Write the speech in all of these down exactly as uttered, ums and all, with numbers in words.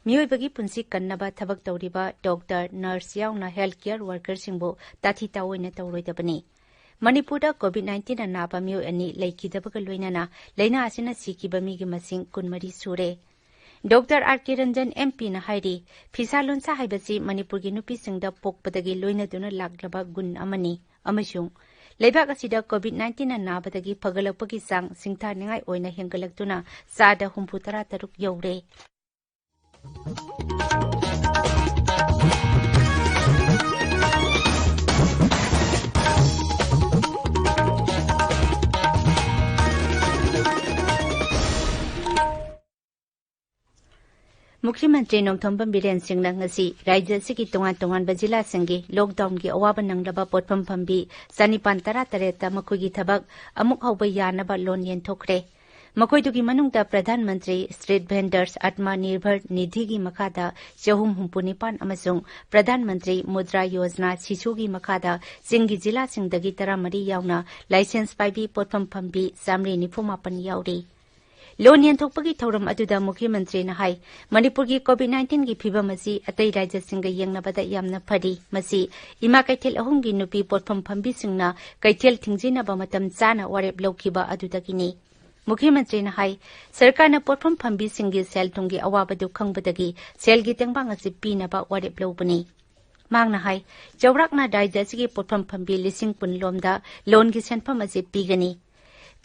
ꯃꯤꯑꯣꯏꯕꯒꯤ ꯄꯨꯟꯁꯤ ꯀꯟꯅꯕ ꯊꯕꯛ ꯇꯧꯔꯤꯕ ꯗꯣꯛꯇꯔ, ꯅꯔꯁ ꯌꯥꯎꯅ ꯍꯦꯜꯊ ꯀꯦꯌꯔ ꯋꯥꯔꯀꯔꯁꯤꯡꯕꯨ ꯇꯥꯊꯤ ꯇꯥꯑꯣꯏꯅ ꯇꯧꯔꯣꯏꯗꯕꯅꯤ꯫ ꯃꯅꯤꯄꯨꯔꯗ ꯀꯣꯚꯤꯗ ꯅꯥꯏꯟꯇꯤꯟꯅ ꯅꯥꯕ ꯃꯤꯑꯣꯏ ꯑꯅꯤ ꯂꯩꯈꯤꯗꯕꯒ ꯂꯣꯏꯅꯅ ꯂꯥꯏꯅꯥ ꯑꯁꯤꯅ ꯁꯤꯈꯤꯕ ꯃꯤꯒꯤ ꯃꯁꯤꯡ ꯀꯨꯟꯃꯔꯤ ꯁꯨꯔꯦ꯫ ꯗꯣꯛꯇꯔ ꯑꯥꯔ ꯀꯦ ꯔꯟꯖꯟ ꯑꯦꯝ ꯄꯤꯅ ꯍꯥꯏꯔꯤ, ꯐꯤꯁꯥ ꯂꯣꯟꯁꯥ ꯍꯥꯏꯕꯁꯤ ꯃꯅꯤꯄꯨꯔꯒꯤ ꯅꯨꯄꯤꯁꯤꯡꯗ ꯄꯣꯛꯄꯗꯒꯤ ꯂꯣꯏꯅꯗꯨꯅ ꯂꯥꯛꯂꯕ ꯒꯨꯟ ꯑꯃꯅꯤ ꯑꯃꯁꯨꯡ ꯂꯩꯕꯥꯛ ꯑꯁꯤꯗ ꯀꯣꯚꯤꯗ ꯅꯥꯏꯟꯇꯤꯟꯅ ꯅꯥꯕꯗꯒꯤ ꯐꯒꯠꯂꯛꯄꯒꯤ ꯆꯥꯡ ꯁꯤꯡꯊꯥꯅꯤꯡꯉꯥꯏ ꯑꯣꯏꯅ ꯍꯦꯟꯒꯠꯂꯛꯇꯨꯅ ꯆꯥꯗ ꯍꯨꯝꯐꯨ ꯇꯔꯥ ꯇꯔꯨꯛ ꯌꯧꯔꯦ꯫ ꯃꯨꯈ꯭ꯌ ꯃꯟꯇ꯭ꯔꯤ ꯅꯣꯡꯊꯣꯝꯕꯝ ꯕꯤꯔꯦꯟ ꯁꯤꯡꯅ ꯉꯁꯤ ꯔꯥꯖ꯭ꯌ ꯑꯁꯤꯒꯤ ꯇꯣꯉꯥꯟ ꯇꯣꯉꯥꯟꯕ ꯖꯤꯂꯥꯁꯤꯡꯒꯤ ꯂꯣꯛꯗꯥꯎꯟꯒꯤ ꯑꯋꯥꯕ ꯅꯪꯂꯕ ꯄꯣꯠꯐꯝ ꯐꯝꯕꯤ ꯆꯅꯤꯄꯥꯟ ꯇꯔꯥ ꯇꯔꯦꯠꯇ ꯃꯈꯣꯏꯒꯤ ꯊꯕꯛ ꯑꯃꯨꯛ ꯍꯧꯕ ꯌꯥꯅꯕ ꯂꯣꯟ ꯌꯦꯟꯊꯣꯛꯈ꯭ꯔꯦ꯫ ꯃꯈꯣꯏꯗꯨꯒꯤ ꯃꯅꯨꯡꯗ ꯄ꯭ꯔꯙꯥꯟ ꯃꯟꯇ꯭ꯔꯤ ꯁ꯭ꯇ꯭ꯔꯤꯠ ꯚꯦꯟꯗꯔꯁ ꯑꯠꯃꯥ ꯅꯤꯔꯚꯔ ꯅꯤꯙꯤꯒꯤ ꯃꯈꯥꯗ ꯆꯍꯨꯝ ꯍꯨꯝꯐꯨ ꯅꯤꯄꯥꯟ ꯑꯃꯁꯨꯡ ꯄ꯭ꯔꯙꯥꯟ ꯃꯟꯇ꯭ꯔꯤ ꯃꯨꯗ꯭ꯔꯥ ꯌꯣꯖꯅꯥ ꯁꯤꯁꯨꯒꯤ ꯃꯈꯥꯗ ꯆꯤꯡꯒꯤ ꯖꯤꯂꯥꯁꯤꯡꯗꯒꯤ ꯇꯔꯥꯃꯔꯤ ꯌꯥꯎꯅ ꯂꯥꯏꯁꯦꯟꯁ ꯄꯥꯏꯕꯤ ꯄꯣꯠꯐꯝ ꯐꯝꯕꯤ ꯆꯥꯃꯔꯤ ꯅꯤꯐꯨ ꯃꯥꯄꯟ ꯌꯥꯎꯔꯤ꯫ ꯂꯣꯟ ꯌꯦꯟꯊꯣꯛꯄꯒꯤ ꯊꯧꯔꯝ ꯑꯗꯨꯗ ꯃꯨꯈ꯭ꯌ ꯃꯟꯇ꯭ꯔꯤꯅ ꯍꯥꯏ, ꯃꯅꯤꯄꯨꯔꯒꯤ ꯀꯣꯚꯤꯗ ꯅꯥꯏꯟꯇꯤꯟꯒꯤ ꯐꯤꯚꯝ ꯑꯁꯤ ꯑꯇꯩ ꯔꯥꯖ꯭ꯌꯁꯤꯡꯒ ꯌꯦꯡꯅꯕꯗ ꯌꯥꯝꯅ ꯐꯔꯤ꯫ ꯃꯁꯤ ꯏꯃꯥ ꯀꯩꯊꯦꯜ ꯑꯍꯨꯝꯒꯤ ꯅꯨꯄꯤ ꯄꯣꯠꯐꯝ ꯐꯝꯕꯤꯁꯤꯡꯅ ꯀꯩꯊꯦꯜ ꯊꯤꯡꯖꯤꯟꯅꯕ ꯃꯇꯝ ꯆꯥꯅ ꯋꯥꯔꯦꯞ ꯂꯧꯈꯤꯕ ꯑꯗꯨꯗꯒꯤꯅꯤ꯫ ꯃꯨꯈ꯭ꯌ ꯃꯟꯇ꯭ꯔꯤꯅ ꯍꯥꯏ, ꯁꯔꯀꯥꯔꯅ ꯄꯣꯠꯐꯝ ꯐꯝꯕꯤꯁꯤꯡꯒꯤ ꯁꯦꯜ ꯊꯨꯝꯒꯤ ꯑꯋꯥꯕꯗꯨ ꯈꯪꯕꯗꯒꯤ ꯁꯦꯜꯒꯤ ꯇꯦꯡꯕꯥꯡ ꯑꯁꯤ ꯄꯤꯅꯕ ꯋꯥꯔꯦꯞ ꯂꯧꯕꯅꯤ꯫ ꯃꯍꯥꯛꯅ ꯍꯥꯏ, ꯆꯥꯎꯔꯥꯛꯅ ꯔꯥꯖ꯭ꯌ ꯑꯁꯤꯒꯤ ꯄꯣꯠꯐꯝ ꯐꯝꯕꯤ ꯂꯤꯁꯤꯡ ꯀꯨꯟ ꯂꯣꯝꯗ ꯂꯣꯟꯒꯤ ꯁꯦꯟꯐꯝ ꯑꯁꯤ ꯄꯤꯒꯅꯤ꯫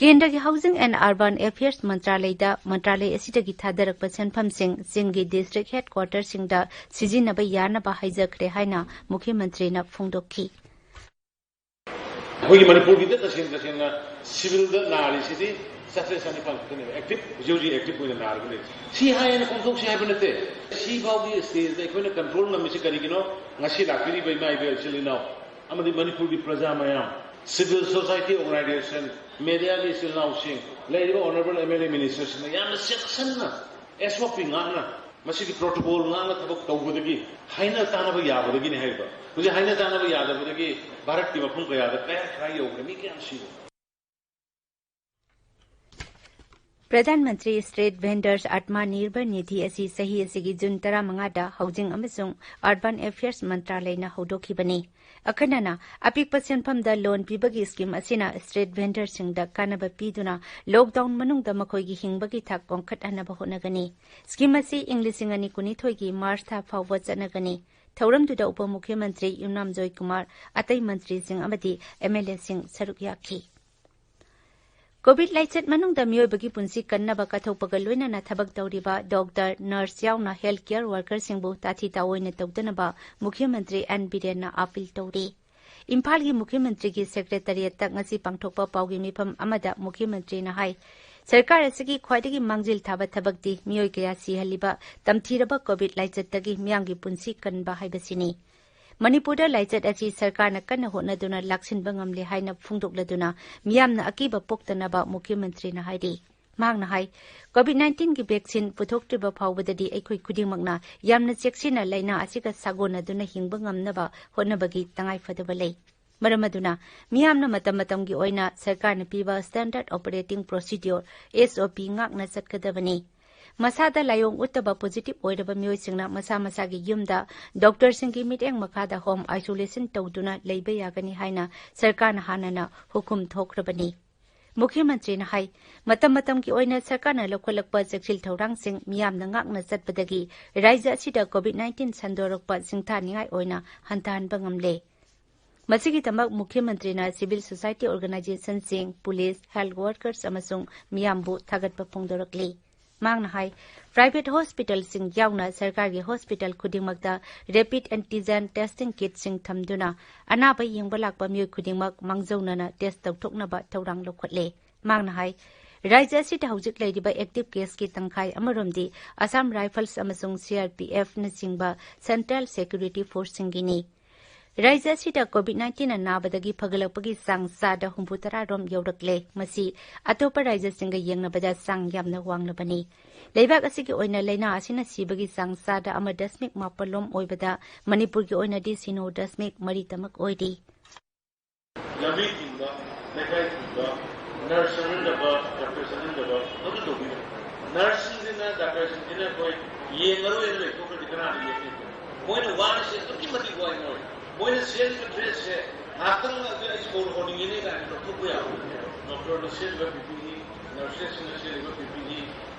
ꯀꯦꯟꯗ꯭ꯔꯒꯤ ꯍꯥꯎꯁꯤꯡ ꯑꯦꯟ ꯑꯔꯕꯥꯟ ꯑꯦꯐꯤꯌꯔꯁ ꯃꯟꯇ꯭ꯔꯥꯂꯌꯗ ꯃꯟꯇ꯭ꯔꯥꯂꯌ ꯑꯁꯤꯗꯒꯤ ꯊꯥꯗꯔꯛꯄ ꯁꯦꯟꯐꯝꯁꯤꯡ ꯆꯤꯡꯒꯤ ꯗꯤꯁꯇ꯭ꯔꯤꯛ ꯍꯦꯗꯀ꯭ꯋꯥꯇꯔꯁꯤꯡꯗ ꯁꯤꯖꯤꯟꯅꯕ ꯌꯥꯅꯕ ꯍꯥꯏꯖꯈ꯭ꯔꯦ ꯍꯥꯏꯅ ꯃꯨꯈ꯭ꯌ ꯃꯟꯇ꯭ꯔꯤꯅ ꯐꯣꯡꯗꯣꯛꯈꯤ꯫ ꯑꯩꯈꯣꯏꯒꯤ ꯃꯅꯤꯄꯨꯔꯒꯤꯗ ꯇꯁꯦꯡ ꯇꯁꯦꯡꯅ ꯁꯤꯚꯤꯜꯗ ꯅꯥꯔꯤꯁꯤꯗꯤ ꯆꯥꯇ꯭ꯔꯦꯠ ꯆꯥꯅꯤꯄꯥꯟ ꯈꯛꯇꯅꯦꯕ, ꯑꯦꯛꯇꯤꯚ, ꯍꯧꯖꯤꯛ ꯍꯧꯖꯤꯛ ꯑꯦꯛꯇꯤꯚ ꯑꯣꯏꯅ ꯅꯥꯔꯒ ꯂꯩꯔꯤꯁꯦ꯫ ꯁꯤ ꯍꯥꯏꯌꯦꯅ ꯀꯣꯝꯊꯣꯛꯁꯤ ꯍꯥꯏꯕ ꯅꯠꯇꯦ꯫ ꯁꯤ ꯐꯥꯎꯒꯤ ꯁ꯭ꯇꯦꯖꯇ ꯑꯩꯈꯣꯏꯅ ꯀꯟꯇ꯭ꯔꯣꯜ ꯉꯝꯃꯤꯁꯤ ꯀꯔꯤꯒꯤꯅꯣ? ꯉꯁꯤ ꯂꯥꯛꯄꯤꯔꯤꯕ ꯏꯃꯥ ꯏꯕꯦꯜ ꯏꯆꯤꯜ ꯏꯅꯥꯎ ꯑꯃꯗꯤ ꯃꯅꯤꯄꯨꯔꯒꯤ ꯄ꯭ꯔꯖꯥ ꯃꯌꯥꯝ, ꯁꯤꯚꯤꯜ ꯁꯣꯁꯥꯏꯇꯤ ꯑꯣꯔꯒꯅꯥꯏꯖꯦꯁꯟ, ꯃꯦꯗꯤꯌꯥꯒꯤ ꯏꯆꯤꯜ ꯏꯅꯥꯎꯁꯤꯡ, ꯂꯩꯔꯤꯕ ꯑꯣꯅꯔꯦꯕꯜ ꯑꯦꯝ ꯑꯦꯜ ꯑꯦ ꯃꯤꯅꯤꯁꯇꯔꯁꯤꯡꯅ ꯌꯥꯝꯅ ꯆꯦꯛꯁꯤꯟꯅ ꯑꯦꯁ ꯑꯣ ꯄꯤ ꯉꯥꯛꯅ, ꯃꯁꯤꯒꯤ ꯄ꯭ꯔꯣꯇꯣꯀꯣꯜ ꯉꯥꯛꯅ ꯊꯕꯛ ꯇꯧꯕꯗꯒꯤ ꯍꯥꯏꯅ ꯇꯥꯅꯕ ꯌꯥꯕꯗꯒꯤꯅꯤ ꯍꯥꯏꯔꯤꯕ꯫ ꯍꯧꯖꯤꯛ ꯍꯥꯏꯅ ꯇꯥꯅꯕ ꯌꯥꯗꯕꯗꯒꯤ ꯚꯥꯔꯠꯀꯤ ꯃꯐꯝ ꯀꯌꯥꯗ ꯀꯌꯥ ꯀꯌꯥ ꯌꯧꯈ꯭ꯔꯦ, ꯃꯤ ꯀꯌꯥꯝ ꯁꯤꯔꯦ꯫ ꯄ꯭ꯔꯙꯥꯟ ꯃꯟꯇ꯭ꯔꯤ ꯁ꯭ꯇ꯭ꯔꯤꯠ ꯚꯦꯟꯗꯔꯁ ꯑꯥꯠꯃꯥ ꯅꯤꯔꯚꯔ ꯅꯤꯙꯤ ꯑꯁꯤ ꯆꯍꯤ ꯑꯁꯤꯒꯤ ꯖꯨꯟ ꯇꯔꯥꯃꯉꯥꯗ ꯍꯥꯎꯖꯤꯡ ꯑꯃꯁꯨꯡ ꯑꯔꯕꯥꯟ ꯑꯦꯐꯤꯌꯔꯁ ꯃꯟꯇ꯭ꯔꯥꯂꯌꯅ ꯍꯧꯗꯣꯛꯈꯤꯕꯅꯤ꯫ ꯑꯈꯟꯅꯅ ꯑꯄꯤꯛꯄ ꯁꯦꯟꯐꯝꯗ ꯂꯣꯟ ꯄꯤꯕꯒꯤ ꯁ꯭ꯀꯤꯝ ꯑꯁꯤꯅ ꯁ꯭ꯇ꯭ꯔꯤꯠ ꯚꯦꯟꯗꯔꯁꯤꯡꯗ ꯀꯥꯟꯅꯕ ꯄꯤꯗꯨꯅ ꯂꯣꯛꯗꯥꯎꯟ ꯃꯅꯨꯡꯗ ꯃꯈꯣꯏꯒꯤ ꯍꯤꯡꯕꯒꯤ ꯊꯥꯛ ꯋꯥꯡꯈꯠꯍꯟꯅꯕ ꯍꯣꯠꯅꯒꯅꯤ꯫ ꯁ꯭ꯀꯤꯝ ꯑꯁꯤ ꯏꯪ ꯂꯤꯁꯤꯡ ꯑꯅꯤ ꯀꯨꯟꯅꯤꯊꯣꯏꯒꯤ ꯃꯥꯔꯆ ꯊꯥ ꯐꯥꯎꯕ ꯆꯠꯅꯒꯅꯤ꯫ ꯊꯧꯔꯝꯗꯨꯗ ꯎꯄ ꯃꯨꯈ꯭ꯌ ꯃꯟꯇ꯭ꯔꯤ ꯌꯨꯝꯅꯥꯝ ꯖꯣꯏꯀꯨꯃꯥꯔ, ꯑꯇꯩ ꯃꯟꯇ꯭ꯔꯤꯁꯤꯡ ꯑꯃꯗꯤ ꯑꯦꯝ ꯑꯦꯜ ꯑꯦꯁꯤꯡ ꯁꯔꯨꯛ ꯌꯥꯈꯤ꯫ ꯀꯣꯚꯤꯗ ꯂꯥꯏꯆꯠ ꯃꯅꯨꯡꯗ ꯃꯤꯑꯣꯏꯕꯒꯤ ꯄꯨꯟꯁꯤ ꯀꯟꯅꯕ ꯀꯠꯊꯣꯛꯄꯒ ꯂꯣꯏꯅꯅ ꯊꯕꯛ ꯇꯧꯔꯤꯕ ꯗꯣꯛꯇꯔ, ꯅꯔꯁ ꯌꯥꯎꯅ ꯍꯦꯜꯊ ꯀꯦꯌꯔ ꯋꯥꯔꯀꯔꯁꯤꯡꯕꯨ ꯇꯥꯊꯤ ꯇꯥꯑꯣꯏꯅ ꯇꯧꯗꯅꯕ ꯃꯨꯈ꯭ꯌ ꯃꯟꯇ꯭ꯔꯤ ꯑꯦꯟ ꯕꯤꯔꯦꯟꯅ ꯑꯥꯄꯤꯜ ꯇꯧꯔꯤ꯫ ꯏꯝꯐꯥꯜꯒꯤ ꯃꯨꯈ꯭ꯌ ꯃꯟꯇ꯭ꯔꯤꯒꯤ ꯁꯦꯀ꯭ꯔꯦꯇꯔꯤꯌꯦꯠꯇ ꯉꯁꯤ ꯄꯥꯡꯊꯣꯛꯄ ꯄꯥꯎꯒꯤ ꯃꯤꯐꯝ ꯑꯃꯗ ꯃꯨꯈ꯭ꯌ ꯃꯟꯇ꯭ꯔꯤꯅ ꯍꯥꯏ, ꯁꯔꯀꯥꯔ ꯑꯁꯤꯒꯤ ꯈ꯭ꯋꯥꯏꯗꯒꯤ ꯃꯥꯡꯖꯤꯜ ꯊꯥꯕ ꯊꯕꯛꯇꯤ ꯃꯤꯑꯣꯏ ꯀꯌꯥ ꯁꯤꯍꯜꯂꯤꯕ ꯇꯝꯊꯤꯔꯕ ꯀꯣꯚꯤꯗ ꯂꯥꯏꯆꯠꯇꯒꯤ ꯃꯤꯌꯥꯝꯒꯤ ꯄꯨꯟꯁꯤ ꯀꯟꯕ ꯍꯥꯏꯕꯁꯤꯅꯤ꯫ ꯃꯅꯤꯄꯨꯔꯗ ꯂꯥꯏꯆꯠ ꯑꯁꯤ ꯁꯔꯀꯥꯔꯅ ꯀꯟꯅ ꯍꯣꯠꯅꯗꯨꯅ ꯂꯥꯛꯁꯤꯟꯕ ꯉꯝꯂꯦ ꯍꯥꯏꯅ ꯐꯣꯡꯗꯣꯛꯂꯗꯨꯅ ꯃꯤꯌꯥꯝꯅ ꯑꯀꯤꯕ ꯄꯣꯛꯇꯅꯕ ꯃꯨꯈ꯭ꯌ ꯃꯟꯇ꯭ꯔꯤꯅ ꯍꯥꯏꯔꯤ꯫ ꯃꯍꯥꯛꯅ ꯍꯥꯏ, ꯀꯣꯚꯤꯗ ꯅꯥꯏꯟꯇꯤꯟꯒꯤ ꯚꯦꯛꯁꯤꯟ ꯄꯨꯊꯣꯛꯇ꯭ꯔꯤꯕ ꯐꯥꯎꯕꯗꯗꯤ ꯑꯩꯈꯣꯏ ꯈꯨꯗꯤꯡꯃꯛꯅ ꯌꯥꯝꯅ ꯆꯦꯛꯁꯤꯟꯅ ꯂꯥꯏꯅꯥ ꯑꯁꯤꯒ ꯁꯥꯒꯣꯟꯅꯗꯨꯅ ꯍꯤꯡꯕ ꯉꯝꯅꯕ ꯍꯣꯠꯅꯕꯒꯤ ꯇꯉꯥꯏꯐꯗꯕ ꯂꯩ꯫ ꯃꯔꯝ ꯑꯗꯨꯅ ꯃꯤꯌꯥꯝꯅ ꯃꯇꯝ ꯃꯇꯝꯒꯤ ꯑꯣꯏꯅ ꯁꯔꯀꯥꯔꯅ ꯄꯤꯕ ꯁ꯭ꯇꯦꯟꯗꯔꯗ ꯑꯣꯄꯔꯦꯇꯤꯡ ꯄ꯭ꯔꯣꯁꯤꯗ꯭ꯌꯣꯔ, ꯑꯦꯁ ꯑꯣ ꯄꯤ, ꯉꯥꯛꯅ ꯆꯠꯀꯗꯕꯅꯤ꯫ ꯃꯁꯥꯗ ꯂꯥꯏꯑꯣꯡ ꯎꯠꯇꯕ ꯄꯣꯖꯤꯇꯤꯚ ꯑꯣꯏꯔꯕ ꯃꯤꯑꯣꯏꯁꯤꯡꯅ ꯃꯁꯥ ꯃꯁꯥꯒꯤ ꯌꯨꯝꯗ ꯗꯣꯛꯇꯔꯁꯤꯡꯒꯤ ꯃꯤꯠꯌꯦꯡ ꯃꯈꯥꯗ ꯍꯣꯝ ꯑꯥꯏꯁꯣꯂꯦꯁꯟ ꯇꯧꯗꯨꯅ ꯂꯩꯕ ꯌꯥꯒꯅꯤ ꯍꯥꯏꯅ ꯁꯔꯀꯥꯔꯅ ꯍꯥꯟꯅꯅ ꯍꯨꯀꯨꯝ ꯊꯣꯛꯈ꯭ꯔꯕꯅꯤ꯫ ꯃꯨꯈ꯭ꯌ ꯃꯟꯇ꯭ꯔꯤꯅ ꯍꯥꯏ, ꯃꯇꯝ ꯃꯇꯝꯒꯤ ꯑꯣꯏꯅ ꯁꯔꯀꯥꯔꯅ ꯂꯧꯈꯠꯂꯛꯄ ꯆꯦꯛꯁꯤꯜ ꯊꯧꯔꯥꯡꯁꯤꯡ ꯃꯤꯌꯥꯝꯅ ꯉꯥꯛꯅ ꯆꯠꯄꯗꯒꯤ ꯔꯥꯖ꯭ꯌ ꯑꯁꯤꯗ ꯀꯣꯚꯤꯗ ꯅꯥꯏꯟꯇꯤꯟ ꯁꯟꯗꯣꯔꯛꯄ ꯁꯤꯡꯊꯥꯅꯤꯡꯉꯥꯏ ꯑꯣꯏꯅ ꯍꯟꯊꯍꯟꯕ ꯉꯝꯂꯦ꯫ ꯃꯁꯤꯒꯤꯗꯃꯛ ꯃꯨꯈ꯭ꯌ ꯃꯟꯇ꯭ꯔꯤꯅ ꯁꯤꯚꯤꯜ ꯁꯣꯁꯥꯏꯇꯤ ꯑꯣꯔꯒꯅꯥꯏꯖꯦꯁꯟꯁꯤꯡ, ꯄꯨꯂꯤꯁ, ꯍꯦꯜꯊ ꯋꯥꯔꯀꯔꯁ ꯑꯃꯁꯨꯡ ꯃꯤꯌꯥꯝꯕꯨ ꯊꯥꯒꯠꯄ ꯐꯣꯡꯗꯣꯔꯛꯂꯤ꯫ ꯃꯍꯥꯛꯅ ꯍꯥꯏ, ꯄ꯭ꯔꯥꯏꯚꯦꯠ ꯍꯣꯁꯄꯤꯇꯥꯜꯁꯤꯡ ꯌꯥꯎꯅ ꯁꯔꯀꯥꯔꯒꯤ ꯍꯣꯁꯄꯤꯇꯥꯜ ꯈꯨꯗꯤꯡꯃꯛꯇ ꯔꯦꯄꯤꯗ ꯑꯦꯟꯇꯤꯖꯦꯟ ꯇꯦꯁꯇꯤꯡ ꯀꯤꯠꯁꯤꯡ ꯊꯝꯗꯨꯅ ꯑꯅꯥꯕ ꯌꯦꯡꯕ ꯂꯥꯛꯄ ꯃꯤꯑꯣꯏ ꯈꯨꯗꯤꯡꯃꯛ ꯃꯥꯡꯖꯧꯅꯅ ꯇꯦꯁ ꯇꯧꯊꯣꯛꯅꯕ ꯊꯧꯔꯥꯡ ꯂꯧꯈꯠꯂꯦ꯫ ꯃꯍꯥꯛꯅ ꯍꯥꯏ, ꯔꯥꯖ꯭ꯌ ꯑꯁꯤꯗ ꯍꯧꯖꯤꯛ ꯂꯩꯔꯤꯕ ꯑꯦꯛꯇꯤꯚ ꯀꯦꯁꯀꯤ ꯇꯪꯈꯥꯏ ꯑꯃꯔꯣꯝꯗꯤ ꯑꯁꯥꯝ ꯔꯥꯏꯐꯜꯁ ꯑꯃꯁꯨꯡ ꯁꯤ ꯑꯥꯔ ꯄꯤ ꯑꯦꯐꯅꯆꯤꯡꯕ ꯁꯦꯟꯇ꯭ꯔꯦꯜ ꯁꯦꯀ꯭ꯌꯨꯔꯤꯇꯤ ꯐꯣꯔꯁꯁꯤꯡꯒꯤꯅꯤ꯫ ꯔꯥꯖ꯭ꯌ ꯑꯁꯤꯗ ꯀꯣꯚꯤꯗ ꯅꯥꯏꯟꯇꯤꯟꯅ ꯅꯥꯕꯗꯒꯤ ꯐꯒꯠꯂꯛꯄꯒꯤ ꯆꯥꯡ ꯆꯥꯗ ꯍꯨꯝꯐꯨꯇꯔꯥ ꯔꯣꯝ ꯌꯧꯔꯛꯂꯦ꯫ ꯃꯁꯤ ꯑꯇꯣꯞꯄ ꯔꯥꯖ꯭ꯌꯁꯤꯡꯒ ꯌꯦꯡꯅꯕꯗ ꯆꯥꯡ ꯌꯥꯝꯅ ꯋꯥꯡꯂꯕꯅꯤ꯫ ꯂꯩꯕꯥꯛ ꯑꯁꯤꯒꯤ ꯑꯣꯏꯅ ꯂꯥꯏꯅꯥ ꯑꯁꯤꯅ ꯁꯤꯕꯒꯤ ꯆꯥꯡ ꯆꯥꯗ ꯑꯃ ꯗꯁꯃꯤꯛ ꯃꯥꯄꯜ ꯂꯣꯝ ꯑꯣꯏꯕꯗ ꯃꯅꯤꯄꯨꯔꯒꯤ ꯑꯣꯏꯅꯗꯤ ꯁꯤꯅꯣ ꯗꯁꯃꯤꯛ ꯃꯔꯤ ꯇꯃꯛ ꯑꯣꯏꯔꯤ꯫ ꯂꯝꯕꯤ ꯊꯤꯡꯕ, ꯂꯩꯀꯥꯏ ꯊꯤꯡꯕ, ꯅꯔꯁ ꯆꯪꯍꯟꯗꯕ, ꯗꯣꯛꯇꯔ ꯆꯪꯍꯟꯗꯕ, ꯑꯗꯨ ꯇꯧꯕꯤꯌꯨ꯫ ꯅꯔꯁꯁꯤꯡꯁꯤꯅ, ꯗꯥꯛꯇꯔꯁꯤꯡꯁꯤꯅ ꯑꯩꯈꯣꯏ ꯌꯦꯡꯉꯔꯣꯏꯅ ꯂꯩꯊꯣꯛꯈ꯭ꯔꯗꯤ ꯀꯅꯥꯅ ꯌꯦꯡꯅꯤ? ꯃꯣꯏꯅ ꯋꯥꯔꯤꯁꯦ ꯑꯗꯨꯛꯀꯤ ꯃꯇꯤꯛ ꯋꯥꯏ꯫ ꯃꯣꯏ, ꯃꯣꯏꯅ ꯁꯦꯠꯂꯤꯕ ꯗ꯭ꯔꯦꯁꯁꯦ ꯉꯥꯏꯍꯥꯛꯇꯪ ꯑꯩ ꯁꯣꯔ ꯍꯣꯟꯅꯤꯡꯉꯤꯅꯦ ꯀꯥꯏꯅ ꯂꯧꯊꯣꯛꯄ ꯌꯥꯕ ꯅꯠꯇꯦ꯫ ꯗꯣꯛꯇꯔꯅ ꯁꯦꯠꯂꯤꯕ ꯄꯤ ꯄꯤ ꯏ, ꯅꯔꯁꯦꯁꯁꯤꯡꯅ ꯁꯦꯠꯂꯤꯕ ꯄꯤ ꯄꯤ ꯏ,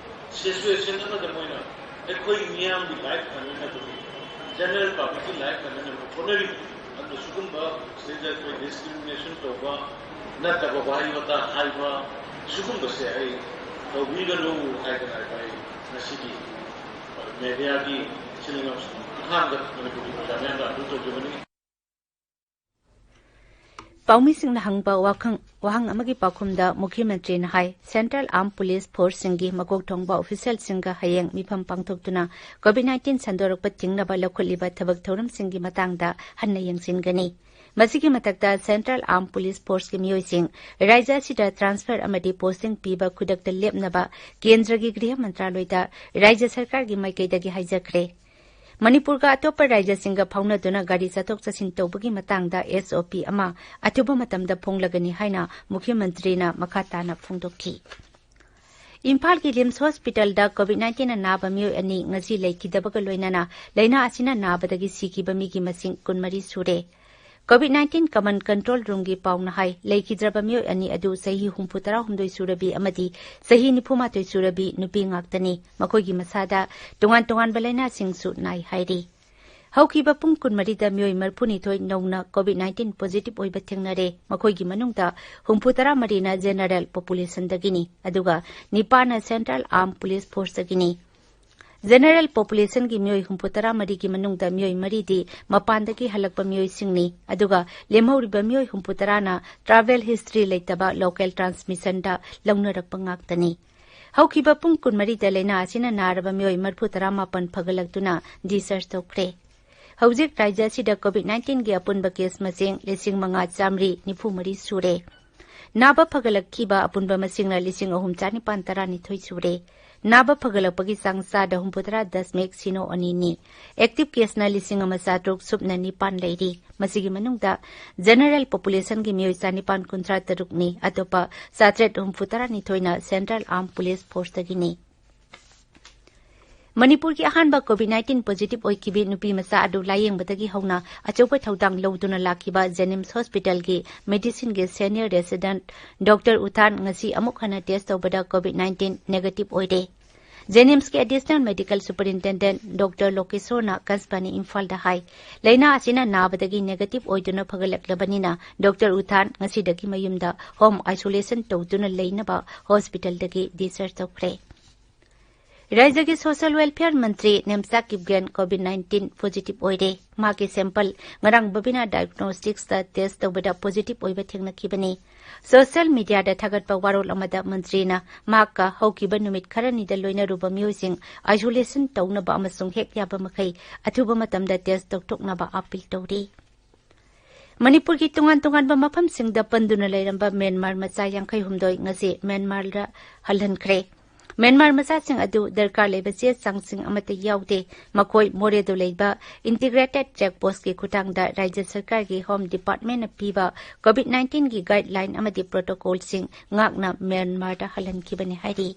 ꯁꯤꯆꯨꯋꯦꯁꯟ ꯑꯃꯗ ꯃꯣꯏꯅ ꯑꯩꯈꯣꯏ ꯃꯤꯌꯥꯝꯒꯤ ꯂꯥꯏꯐ ꯐꯅꯅꯕꯒꯤ, ꯖꯦꯅꯔꯦꯜ ꯄꯕ꯭ꯂꯤꯛꯀꯤ ꯂꯥꯏꯐ ꯐꯅꯅꯕ ꯍꯣꯠꯅꯔꯤꯕ꯫ ꯑꯗꯨ ꯁꯤꯒꯨꯝꯕ ꯁꯤꯗ ꯑꯩꯈꯣꯏ ꯗꯤꯁꯀ꯭ꯔꯤꯃꯤꯅꯦꯁꯟ ꯇꯧꯕ ꯅꯠꯇꯕ ꯋꯥꯍꯩ ꯋꯥꯇꯥ ꯍꯥꯏꯕ, ꯁꯤꯒꯨꯝꯕꯁꯦ ꯑꯩ ꯇꯧꯕꯤꯒꯅꯨ ꯍꯥꯏꯗꯅ ꯑꯩꯈꯣꯏ ꯉꯁꯤꯒꯤ ꯃꯦꯗꯤꯌꯥꯒꯤ ꯏꯆꯤꯜ ꯏꯅꯥꯎꯁꯤꯡ ꯑꯍꯥꯟꯕ ꯃꯅꯤꯄꯨꯔꯒꯤ ꯄ꯭ꯔꯖꯥ ꯃꯌꯥꯝꯗ ꯑꯗꯨ ꯇꯧꯖꯕꯅꯤ꯫ ꯄꯥꯎꯃꯤꯁꯤꯡꯅ ꯍꯪꯕ ꯋꯥꯈꯪ-, ꯋꯥꯍꯪ ꯑꯃꯒꯤ ꯄꯥꯎꯈꯨꯝꯗ ꯃꯨꯈ꯭ꯌ ꯃꯟꯇ꯭ꯔꯤꯅ ꯍꯥꯏ, ꯁꯦꯟꯇ꯭ꯔꯦꯜ ꯑꯥꯔꯝ ꯄꯨꯂꯤꯁ ꯐꯣꯔꯁꯁꯤꯡꯒꯤ ꯃꯀꯣꯛ ꯊꯣꯡꯕ ꯑꯣꯐꯤꯁꯤꯌꯦꯜꯁꯤꯡꯒ ꯍꯌꯦꯡ ꯃꯤꯐꯝ ꯄꯥꯡꯊꯣꯛꯇꯨꯅ ꯀꯣꯚꯤꯗ ꯅꯥꯏꯟꯇꯤꯟ ꯁꯟꯗꯣꯔꯛꯄ ꯊꯤꯡꯅꯕ ꯂꯧꯈꯠꯂꯤꯕ ꯊꯕꯛ ꯊꯧꯔꯝꯁꯤꯡꯒꯤ ꯃꯇꯥꯡꯗ ꯍꯟꯅ ꯌꯦꯡꯁꯤꯟꯒꯅꯤ꯫ ꯃꯁꯤꯒꯤ ꯃꯊꯛꯇ ꯁꯦꯟꯇ꯭ꯔꯦꯜ ꯑꯥꯔꯝ ꯄꯨꯂꯤꯁ ꯐꯣꯔꯁꯀꯤ ꯃꯤꯑꯣꯏꯁꯤꯡ ꯔꯥꯖ꯭ꯌ ꯑꯁꯤꯗ ꯇ꯭ꯔꯥꯟꯁꯐꯔ ꯑꯃꯗꯤ ꯄꯣꯁꯇꯤꯡ ꯄꯤꯕ ꯈꯨꯗꯛꯇ ꯂꯦꯞꯅꯕ ꯀꯦꯟꯗ꯭ꯔꯒꯤ ꯒ꯭ꯔꯤꯍ ꯃꯟꯇ꯭ꯔꯥꯂꯣꯏꯗ ꯔꯥꯖ꯭ꯌ ꯁꯔꯀꯥꯔꯒꯤ ꯃꯥꯏꯀꯩꯗꯒꯤ ꯍꯥꯏꯖꯈ꯭ꯔꯦ꯫ ꯃꯅꯤꯄꯨꯔꯒ ꯑꯇꯣꯞꯄ ꯔꯥꯖ꯭ꯌꯁꯤꯡꯒ ꯐꯥꯎꯅꯗꯨꯅ ꯒꯥꯔꯤ ꯆꯠꯊꯣꯛ ꯆꯠꯁꯤꯟ ꯇꯧꯕꯒꯤ ꯃꯇꯥꯡꯗ ꯑꯦꯁ ꯑꯣ ꯄꯤ ꯑꯃ ꯑꯊꯨꯕ ꯃꯇꯝꯗ ꯐꯣꯡꯂꯒꯅꯤ ꯍꯥꯏꯅ ꯃꯨꯈ꯭ꯌ ꯃꯟꯇ꯭ꯔꯤꯅ ꯃꯈꯥ ꯇꯥꯅ ꯐꯣꯡꯗꯣꯛꯈꯤ꯫ ꯏꯝꯐꯥꯜꯒꯤ ꯔꯤꯝꯁ ꯍꯣꯁꯄꯤꯇꯥꯜꯗ ꯀꯣꯚꯤꯗ ꯅꯥꯏꯟꯇꯤꯟ ꯅꯥꯕ ꯃꯤꯑꯣꯏ ꯑꯅꯤ ꯉꯁꯤ ꯂꯩꯈꯤꯗꯕꯒ ꯂꯣꯏꯅꯅ ꯂꯥꯏꯅꯥ ꯑꯁꯤꯅ ꯅꯥꯕꯗꯒꯤ ꯁꯤꯈꯤꯕ ꯃꯤꯒꯤ ꯃꯁꯤꯡ ꯀꯨꯟꯃꯔꯤ ꯁꯨꯔꯦ꯫ ꯀꯣꯚꯤꯗ ꯅꯥꯏꯟꯇꯤꯟ ꯀꯃꯟ ꯀꯟꯇ꯭ꯔꯣꯜ ꯔꯨꯝꯒꯤ ꯄꯥꯎꯅ ꯍꯥꯏ, ꯂꯩꯈꯤꯗ꯭ꯔꯕ ꯃꯤꯑꯣꯏ ꯑꯅꯤ ꯑꯗꯨ ꯆꯍꯤ ꯍꯨꯝꯐꯨ ꯇꯔꯥꯍꯨꯝꯗꯣꯏ ꯁꯨꯔꯕꯤ ꯑꯃꯗꯤ ꯆꯍꯤ ꯅꯤꯐꯨꯃꯥꯊꯣꯏ ꯁꯨꯔꯕꯤ ꯅꯨꯄꯤ ꯉꯥꯛꯇꯅꯤ꯫ ꯃꯈꯣꯏꯒꯤ ꯃꯁꯥꯗ ꯇꯣꯉꯥꯟ ꯇꯣꯉꯥꯟꯕ ꯂꯥꯏꯅꯥꯁꯤꯡꯁꯨ ꯅꯥꯏ ꯍꯥꯏꯔꯤ꯫ ꯍꯧꯈꯤꯕ ꯄꯨꯡ ꯀꯨꯟꯃꯔꯤꯗ ꯃꯤꯑꯣꯏ ꯃꯔꯤꯐꯨꯅꯤꯊꯣꯏ ꯅꯧꯅ ꯀꯣꯚꯤꯗ ꯅꯥꯏꯟꯇꯤꯟ ꯄꯣꯖꯤꯇꯤꯚ ꯑꯣꯏꯕ ꯊꯦꯡꯅꯔꯦ꯫ ꯃꯈꯣꯏꯒꯤ ꯃꯅꯨꯡꯗ ꯍꯨꯝꯐꯨ ꯇꯔꯥ ꯃꯔꯤꯅ ꯖꯦꯅꯔꯦꯜ ꯄꯣꯄꯨꯂꯦꯁꯟꯗꯒꯤꯅꯤ, ꯑꯗꯨꯒ ꯅꯤꯄꯥꯟꯅ ꯁꯦꯟꯇ꯭ꯔꯦꯜ ꯑꯥꯔꯝ ꯄꯨꯂꯤꯁ ꯐꯣꯔꯁꯇꯒꯤꯅꯤ꯫ ꯖꯦꯅꯔꯦꯜ ꯄꯣꯄꯨꯂꯦꯁꯟꯒꯤ ꯃꯤꯑꯣꯏ ꯍꯨꯝꯐꯨ ꯇꯔꯥ ꯃꯔꯤꯒꯤ ꯃꯅꯨꯡꯗ ꯃꯤꯑꯣꯏ ꯃꯔꯤꯗꯤ ꯃꯄꯥꯟꯗꯒꯤ ꯍꯜꯂꯛꯄ ꯃꯤꯑꯣꯏꯁꯤꯡꯅꯤ, ꯑꯗꯨꯒ ꯂꯦꯝꯍꯧꯔꯤꯕ ꯃꯤꯑꯣꯏ ꯍꯨꯝꯐꯨ ꯇꯔꯥꯅ ꯇ꯭ꯔꯥꯚꯦꯜ ꯍꯤꯁꯇ꯭ꯔꯤ ꯂꯩꯇꯕ ꯂꯣꯀꯦꯜ ꯇ꯭ꯔꯥꯟꯁꯃꯤꯁꯟꯗ ꯂꯧꯅꯔꯛꯄ ꯉꯥꯛꯇꯅꯤ꯫ ꯍꯧꯈꯤꯕ ꯄꯨꯡ ꯀꯨꯟꯃꯔꯤꯗ ꯂꯥꯏꯅꯥ ꯑꯁꯤꯅ ꯅꯥꯔꯕ ꯃꯤꯑꯣꯏ ꯃꯔꯤꯐꯨ ꯇꯔꯥ ꯃꯥꯄꯟ ꯐꯒꯠꯂꯛꯇꯨꯅ ꯗꯤꯁꯆꯥꯔꯖ ꯇꯧꯈ꯭ꯔꯦ꯫ ꯍꯧꯖꯤꯛ ꯔꯥꯖ꯭ꯌ ꯑꯁꯤꯗ ꯀꯣꯚꯤꯗ ꯅꯥꯏꯟꯇꯤꯟꯒꯤ ꯑꯄꯨꯟꯕ ꯀꯦꯁ ꯃꯁꯤꯡ ꯂꯤꯁꯤꯡ ꯃꯉꯥ ꯆꯥꯃꯔꯤ ꯅꯤꯐꯨ ꯃꯔꯤ ꯁꯨꯔꯦ꯫ ꯅꯥꯕ ꯐꯒꯠꯂꯛꯈꯤꯕ ꯑꯄꯨꯟꯕ ꯃꯁꯤꯡꯅ ꯂꯤꯁꯤꯡ ꯑꯍꯨꯝ ꯆꯥꯅꯤꯄꯥꯟ ꯇꯔꯥꯅꯤꯊꯣꯏ ꯁꯨꯔꯦ꯫ ꯅꯥꯕ ꯐꯒꯠꯂꯛꯄꯒꯤ ꯆꯥꯡ ꯆꯥꯗ ꯍꯨꯝꯐꯨꯇꯔꯥ ꯗꯁꯃꯤꯛ ꯁꯤꯅꯣ ꯑꯅꯤꯅꯤ꯫ ꯑꯦꯛꯇꯤꯚ ꯀꯦꯁꯅ ꯂꯤꯁꯤꯡ ꯑꯃ ꯆꯥꯇ꯭ꯔꯨꯛ ꯁꯨꯞꯅ ꯅꯤꯄꯥꯟ ꯂꯩꯔꯤ꯫ ꯃꯁꯤꯒꯤ ꯃꯅꯨꯡꯗ ꯖꯦꯅꯔꯦꯜ ꯄꯣꯄꯨꯂꯦꯁꯟꯒꯤ ꯃꯤꯑꯣꯏ ꯆꯥꯅꯤꯄꯥꯟ ꯀꯨꯟꯊ꯭ꯔꯥ ꯇꯔꯨꯛꯅꯤ꯫ ꯑꯇꯣꯞꯄ ꯆꯥꯇ꯭ꯔꯦꯠ ꯍꯨꯝꯐꯨꯇꯔꯥ ꯅꯤꯊꯣꯏꯅ ꯁꯦꯟꯇ꯭ꯔꯦꯜ ꯑꯥꯔꯝ ꯄꯨꯂꯤꯁ ꯐꯣꯔꯁꯇꯒꯤꯅꯤ꯫ ꯃꯅꯤꯄꯨꯔꯒꯤ ꯑꯍꯥꯟꯕ ꯀꯣꯚꯤꯗ ꯅꯥꯏꯟꯇꯤꯟ ꯄꯣꯖꯤꯇꯤꯚ ꯑꯣꯏꯈꯤꯕꯤ ꯅꯨꯄꯤ ꯃꯆꯥ ꯑꯗꯨ ꯂꯥꯌꯦꯡꯕꯗꯒꯤ ꯍꯧꯅ ꯑꯆꯧꯕ ꯊꯧꯗꯥꯡ ꯂꯧꯗꯨꯅ ꯂꯥꯛꯈꯤꯕ ꯖꯦꯅꯤꯝꯁ ꯍꯣꯁꯄꯤꯇꯥꯜꯒꯤ ꯃꯦꯗꯤꯁꯤꯟꯒꯤ ꯁꯦꯅꯤꯌꯔ ꯔꯦꯁꯤꯗꯦꯟꯠ ꯗꯣꯛꯇꯔ ꯎꯊꯥꯟ ꯉꯁꯤ ꯑꯃꯨꯛ ꯍꯟꯅ ꯇꯦꯁ ꯇꯧꯕꯗ ꯀꯣꯚꯤꯗ ꯅꯥꯏꯟꯇꯤꯟ ꯅꯦꯒꯦꯇꯤꯚ ꯑꯣꯏꯔꯦ꯫ ꯖꯦꯅꯤꯝꯁꯀꯤ ꯑꯦꯗꯤꯁꯅꯦꯜ ꯃꯦꯗꯤꯀꯦꯜ ꯁꯨꯄꯔꯤꯟꯇꯦꯟꯗꯦꯟꯠ ꯗꯣꯛꯇꯔ ꯂꯣꯀꯦꯁꯣꯔꯅ ꯑꯀꯥꯁꯕꯥꯅꯤ ꯏꯝꯐꯥꯜꯗ ꯍꯥꯏ, ꯂꯥꯏꯅꯥ ꯑꯁꯤꯅ ꯅꯥꯕꯗꯒꯤ ꯅꯦꯒꯦꯇꯤꯚ ꯑꯣꯏꯗꯨꯅ ꯐꯒꯠꯂꯛꯂꯕꯅꯤꯅ ꯗꯣꯛꯇꯔ ꯎꯊꯥꯟ ꯉꯁꯤꯗꯒꯤ ꯃꯌꯨꯝꯗ ꯍꯣꯝ ꯑꯥꯏꯁꯣꯂꯦꯁꯟ ꯇꯧꯗꯨꯅ ꯂꯩꯅꯕ ꯍꯣꯁꯄꯤꯇꯥꯜꯗꯒꯤ ꯗꯤꯁꯆꯥꯔꯖ ꯇꯧꯈ꯭ꯔꯦ꯫ ꯔꯥꯖ꯭ꯌꯒꯤ ꯁꯣꯁꯤꯌꯦꯜ ꯋꯦꯜꯐꯤꯌꯔ ꯃꯟꯇ꯭ꯔꯤ Nemcha Kipgen COVID nineteen positive ꯑꯣꯏꯔꯦ꯫ ꯃꯍꯥꯛꯀꯤ ꯁꯦꯝꯄꯜ ꯉꯔꯥꯡ ꯕꯕꯤꯅꯥ ꯗꯥꯏꯒꯅꯣꯁꯇꯤꯛꯁꯇ ꯇꯦꯁ ꯇꯧꯕꯗ ꯄꯣꯖꯤꯇꯤꯚ ꯑꯣꯏꯕ ꯊꯦꯡꯅꯈꯤꯕꯅꯤ꯫ ꯁꯣꯁꯤꯌꯦꯜ ꯃꯤꯗꯤꯌꯥꯗ ꯊꯥꯒꯠꯄ ꯋꯥꯔꯣꯜ ꯑꯃꯗ ꯃꯟꯇ꯭ꯔꯤꯅ ꯃꯍꯥꯛꯀ ꯍꯧꯈꯤꯕ ꯅꯨꯃꯤꯠ ꯈꯔꯅꯤꯗ ꯂꯣꯏꯅꯔꯨꯕ ꯃꯤꯑꯣꯏꯁꯤꯡ ꯑꯥꯏꯁꯣꯂꯦꯁꯟ ꯇꯧꯅꯕ ꯑꯃꯁꯨꯡ ꯍꯦꯛ ꯌꯥꯕ ꯃꯈꯩ ꯑꯊꯨꯕ ꯃꯇꯝꯗ ꯇꯦꯁ ꯇꯧꯊꯣꯛꯅꯕ ꯑꯥꯄꯤꯜ ꯇꯧꯔꯤ꯫ ꯃꯅꯤꯄꯨꯔꯒꯤ ꯇꯣꯉꯥꯟ ꯇꯣꯉꯥꯟꯕ ꯃꯐꯝꯁꯤꯡꯗ ꯄꯟꯗꯨꯅ ꯂꯩꯔꯝꯕ ꯃ꯭ꯌꯥꯟꯃꯥꯔ ꯃꯆꯥ ꯌꯥꯡꯈꯩ ꯍꯨꯝꯗꯣꯏ ꯉꯁꯤ ꯃ꯭ꯌꯥꯟꯃꯥꯔꯗ ꯍꯜꯍꯟꯈ꯭ꯔꯦ꯫ ꯃ꯭ꯌꯥꯟꯃꯥꯔ ꯃꯆꯥꯁꯤꯡ ꯑꯗꯨ ꯗꯔꯀꯥꯔ ꯂꯩꯕ ꯆꯦ ꯆꯥꯡꯁꯤꯡ ꯑꯃꯠꯇ ꯌꯥꯎꯗꯦ꯫ ꯃꯈꯣꯏ ꯃꯣꯔꯦꯗ ꯂꯩꯕ ꯏꯟꯇꯤꯒ꯭ꯔꯦꯇꯦꯗ ꯆꯦꯛ ꯄꯣꯁꯀꯤ ꯈꯨꯠꯊꯥꯡꯗ ꯔꯥꯖ꯭ꯌ ꯁꯔꯀꯥꯔꯒꯤ ꯍꯣꯝ ꯗꯤꯄꯥꯔꯠꯃꯦꯟꯠꯅ ꯄꯤꯕ ꯀꯣꯚꯤꯗ ꯅꯥꯏꯟꯇꯤꯟꯒꯤ ꯒꯥꯏꯗꯂꯥꯏꯟ ꯑꯃꯗꯤ ꯄ꯭ꯔꯣꯇꯣꯀꯣꯜꯁꯤꯡ ꯉꯥꯛꯅ ꯃ꯭ꯌꯥꯟꯃꯥꯔꯗ ꯍꯜꯍꯟꯈꯤꯕꯅꯤ ꯍꯥꯏꯔꯤ꯫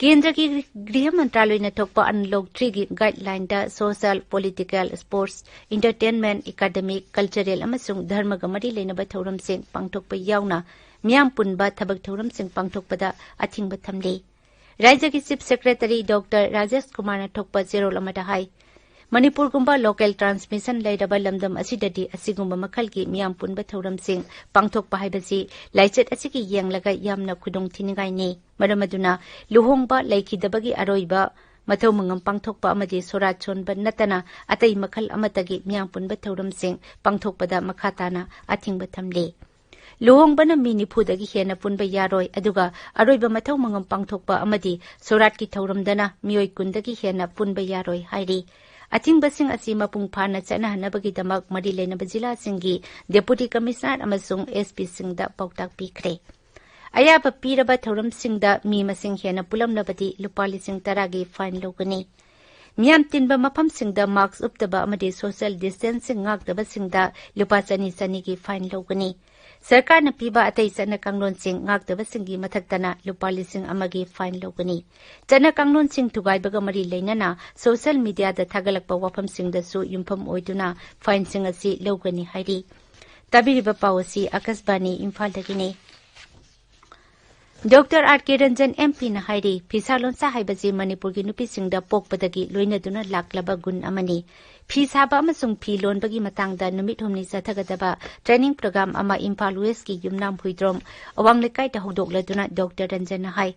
ꯀꯦꯟꯗ꯭ꯔꯒꯤ ꯒ꯭ꯔꯤꯍ ꯃꯟꯇ꯭ꯔꯥꯂꯣꯏꯅ ꯊꯣꯛꯄ ꯑꯟꯂꯣꯛ ꯊ꯭ꯔꯤꯒꯤ ꯒꯥꯏꯗꯂꯥꯏꯟꯗ social, political, sports, entertainment, academic, cultural ꯑꯃꯁꯨꯡ ꯙꯔꯃꯒ ꯃꯔꯤ ꯂꯩꯅꯕ ꯊꯧꯔꯝꯁꯤꯡ ꯄꯥꯡꯊꯣꯛꯄ ꯌꯥꯎꯅ ꯃꯤꯌꯥꯝ ꯄꯨꯟꯕ ꯊꯕꯛ ꯊꯧꯔꯝꯁꯤꯡ ꯄꯥꯡꯊꯣꯛꯄꯗ ꯑꯊꯤꯡꯕ ꯊꯝꯂꯤ꯫ ꯔꯥꯖ꯭ꯌꯒꯤ ꯆꯤꯐ ꯁꯦꯀ꯭ꯔꯦꯇꯔꯤ ꯗꯣꯛꯇꯔ ꯔꯥꯖꯦꯁ ꯀꯨꯃꯥꯔꯅ ꯊꯣꯛꯄ ꯆꯦꯔꯣꯜ ꯑꯃꯗ ꯍꯥꯏ, ꯃꯅꯤꯄꯨꯔꯒꯨꯝꯕ ꯂꯣꯀꯦꯜ ꯇ꯭ꯔꯥꯟꯁꯃꯤꯁꯟ ꯂꯩꯔꯕ ꯂꯝꯗꯝ ꯑꯁꯤꯗꯗꯤ ꯑꯁꯤꯒꯨꯝꯕ ꯃꯈꯜꯒꯤ ꯃꯤꯌꯥꯝ ꯄꯨꯟꯕ ꯊꯧꯔꯝꯁꯤꯡ ꯄꯥꯡꯊꯣꯛꯄ ꯍꯥꯏꯕꯁꯤ ꯂꯥꯏꯆꯠ ꯑꯁꯤꯒꯤ ꯌꯦꯡꯂꯒ ꯌꯥꯝꯅ ꯈꯨꯗꯣꯡꯊꯤꯅꯤꯡꯉꯥꯏꯅꯤ꯫ ꯃꯔꯝ ꯑꯗꯨꯅ ꯂꯨꯍꯣꯡꯕ ꯂꯩꯈꯤꯗꯕꯒꯤ ꯑꯔꯣꯏꯕ ꯃꯊꯧ ꯃꯉꯝ ꯄꯥꯡꯊꯣꯛꯄ ꯑꯃꯗꯤ ꯁꯣꯔꯥꯠ ꯁꯣꯟꯕ ꯅꯠꯇꯅ ꯑꯇꯩ ꯃꯈꯜ ꯑꯃꯠꯇꯒꯤ ꯃꯤꯌꯥꯝ ꯄꯨꯟꯕ ꯊꯧꯔꯝꯁꯤꯡ ꯄꯥꯡꯊꯣꯛꯄꯗ ꯃꯈꯥ ꯇꯥꯅ ꯑꯊꯤꯡꯕ ꯊꯝꯂꯤ꯫ ꯂꯨꯍꯣꯡꯕꯅ ꯃꯤ ꯅꯤꯐꯨꯗꯒꯤ ꯍꯦꯟꯅ ꯄꯨꯟꯕ ꯌꯥꯔꯣꯏ, ꯑꯗꯨꯒ ꯑꯔꯣꯏꯕ ꯃꯊꯧ ꯃꯉꯝ ꯄꯥꯡꯊꯣꯛꯄ ꯑꯃꯗꯤ ꯁꯣꯔꯥꯠꯀꯤ ꯊꯧꯔꯝꯗꯅ ꯃꯤꯑꯣꯏ ꯀꯨꯟꯗꯒꯤ ꯍꯦꯟꯅ ꯄꯨꯟꯕ ꯌꯥꯔꯣꯏ ꯍꯥꯏꯔꯤ꯫ ꯑꯊꯤꯡꯕꯁꯤꯡ ꯑꯁꯤ ꯃꯄꯨꯡ ꯐꯥꯅ ꯆꯠꯅꯍꯟꯅꯕꯒꯤꯗꯃꯛ ꯃꯔꯤ ꯂꯩꯅꯕ ꯖꯤꯂꯥꯁꯤꯡꯒꯤ ꯗꯦꯄꯨꯇꯤ ꯀꯃꯤꯁꯅꯔ ꯑꯃꯁꯨꯡ ꯑꯦꯁ ꯄꯤꯁꯤꯡꯗ ꯄꯥꯎꯇꯥꯛ ꯄꯤꯈ꯭ꯔꯦ꯫ ꯑꯌꯥꯕ ꯄꯤꯔꯕ ꯊꯧꯔꯝꯁꯤꯡꯗ ꯃꯤ ꯃꯁꯤꯡ ꯍꯦꯟꯅ ꯄꯨꯜꯂꯝꯂꯕꯗꯤ ꯂꯨꯄꯥ ꯂꯤꯁꯤꯡ ꯇꯔꯥꯒꯤ fine ꯂꯧꯒꯅꯤ꯫ ꯃꯤꯌꯥꯝ ꯇꯤꯟꯕ ꯃꯐꯝꯁꯤꯡꯗ mask ꯎꯞꯇꯕ ꯑꯃꯗꯤ social distancing ꯉꯥꯛꯇꯕꯁꯤꯡꯗ ꯂꯨꯄꯥ ꯆꯅꯤ ꯆꯅꯤꯒꯤ fine ꯂꯧꯒꯅꯤ꯫ ꯁꯔꯀꯥꯔꯅ ꯄꯤꯕ ꯑꯇꯩ ꯆꯠꯅ ꯀꯥꯡꯂꯣꯟꯁꯤꯡ ꯉꯥꯛꯇꯕꯁꯤꯡꯒꯤ ꯃꯊꯛꯇꯅ ꯂꯨꯄꯥ ꯂꯤꯁꯤꯡ ꯑꯃꯒꯤ fine ꯂꯧꯒꯅꯤ꯫ ꯆꯠꯅ ꯀꯥꯡꯂꯣꯟꯁꯤꯡ ꯊꯨꯒꯥꯏꯕꯒ ꯃꯔꯤ ꯂꯩꯅꯅ social mediaꯗ ꯊꯥꯒꯠꯂꯛꯄ ꯋꯥꯐꯝꯁꯤꯡꯗꯁꯨ ꯌꯨꯝꯐꯝ ꯑꯣꯏꯗꯨꯅ fineꯁꯤꯡ ꯑꯁꯤ ꯂꯧꯒꯅꯤ ꯍꯥꯏꯔꯤ꯫ ꯇꯥꯕꯤꯔꯤꯕ ꯄꯥꯎ ꯑꯁꯤ ꯑꯥꯀꯥꯁꯕꯥꯅꯤ ꯏꯝꯐꯥꯜꯗꯒꯤꯅꯤ꯫ ꯗꯣꯛꯇꯔ ꯑꯥꯔ ꯀꯦ ꯔꯟꯖꯟ ꯑꯦꯝ ꯄꯤꯅ ꯍꯥꯏꯔꯤ, ꯐꯤꯁꯥ ꯂꯣꯟꯁꯥ ꯍꯥꯏꯕꯁꯤ ꯃꯅꯤꯄꯨꯔꯒꯤ ꯅꯨꯄꯤꯁꯤꯡꯗ ꯄꯣꯛꯄꯗꯒꯤ ꯂꯣꯏꯅꯗꯨꯅ ꯂꯥꯛꯂꯕ ꯒꯨꯟ ꯑꯃꯅꯤ꯫ ꯐꯤ ꯁꯥꯕ ꯑꯃꯁꯨꯡ ꯐꯤ ꯂꯣꯟꯕꯒꯤ ꯃꯇꯥꯡꯗ ꯅꯨꯃꯤꯠ ꯍꯨꯝꯅꯤ ꯆꯠꯊꯒꯗꯕ training program ꯑꯃ ꯏꯝꯐꯥꯜ ꯋꯦꯁꯀꯤ ꯌꯨꯝꯅꯥꯝ ꯍꯨꯏꯗ꯭ꯔꯣꯝ ꯑꯋꯥꯡ ꯂꯩꯀꯥꯏꯗ ꯍꯧꯗꯣꯛꯂꯗꯨꯅ ꯗꯣꯛꯇꯔ ꯔꯟꯖꯟꯅ ꯍꯥꯏ,